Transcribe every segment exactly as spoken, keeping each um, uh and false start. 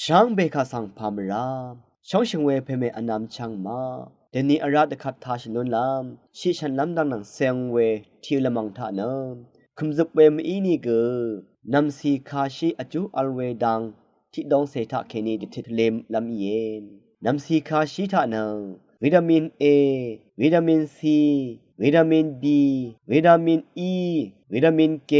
Shvngbe kaq svng pà mvrá shóngshø̀ng we pèmè vnvm chvng maq dèni vrá dvkvt tāshì lúnlv́m shiqshv̀nlv́m dvngnvng seng we tiq lvmvng taq nø kø̀mzøp we mv-í nìgø nv̀mcì kashí vjú vl we dang tiqdongcè taqkèní dvtit tvlelv́m íe. Nv̀mcì kashí taq nø vitamin A, vitamin C, vitamin B, vitamin E, vitamin K,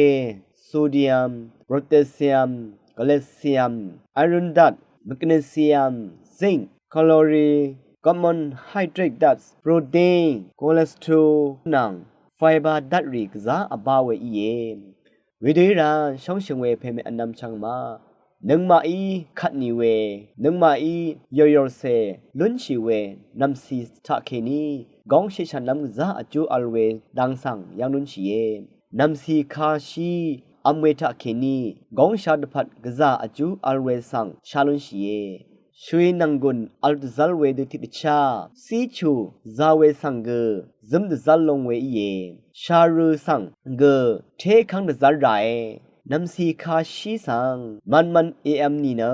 sodium, potassium, calcium, iron dvt, magnesium, zinc, calorie, carbon hydrate dvt, protein, cholesterol nvng fiber dvtrì gvzá vbá we íe. Wedø í rá shóngshø̀ng we pèmè vnvm chvng maq nøngmaqí kvt nì we, nøngmaqí yòryòrcè lúnshì we nv̀mcì taqkèní góng shiqshv̀nlv́m gvzá vjú vl we dang svng yv́ng lúnshìe. Nv̀mcì kashí vm we taqkèní góngsha dvpvt gvzà vjú vl we svng shá lúnshìe. Shvwi nv̀nggùn vl dvzv́l we dø tiqdvchá cíchù za we svng gø zǿm dvzv́l long we íe. Sharø svng gø tékv́ng dvzv́l ràe. Nv̀mcì kashí svng mvnmvn èvm nìnø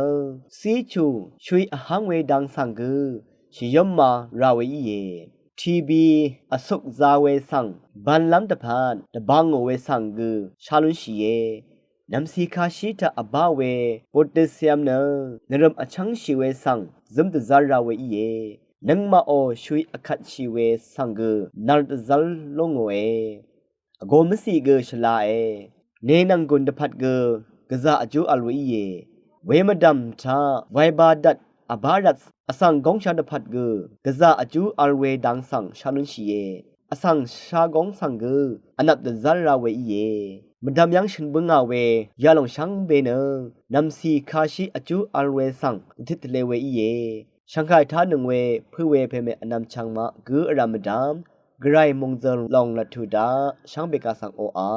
cíchù shvwi vhv́ng we dang svng gø shvyǿma ra we íe. T B vsuk za we svng banlv́m dvpvt dvbangò we svng gø shá lúnshìe. Nv̀mcì kashí taq vbá we potassium nø nvrø̀m vchv́ngshì we svng zǿm dvzv́l ra we íe. Nøngmaqò shvwi vkvtshì we svng gø nv̀r dvzv́l lúngòe. Vgō mvcì gø shvlae. Ne nv̀nggùn dvpvt gø gvzà vjú vl we íe. We mvdv̀m taq wayba dvt vbá rvt vsvng góngsha dvpvt gø gvzà vjú vl we dang svng shá lúnshìe. Vsvng shagóng svng gø vnvp dvzv́l ra we íe. Mvdv̀m yv́ng shø̀n bǿngà we yalòng shvngbe nø nv̀mcì kashí vjú vl we svng dvtit tvle we íe. Shvngkàì tánøng we pø̄ we pèmè vnvm chvng maq gǿ vrv̀m mvdv̀m gvray mòngzø̀l lòng lvtù daq shvngbe kaq svng oqà.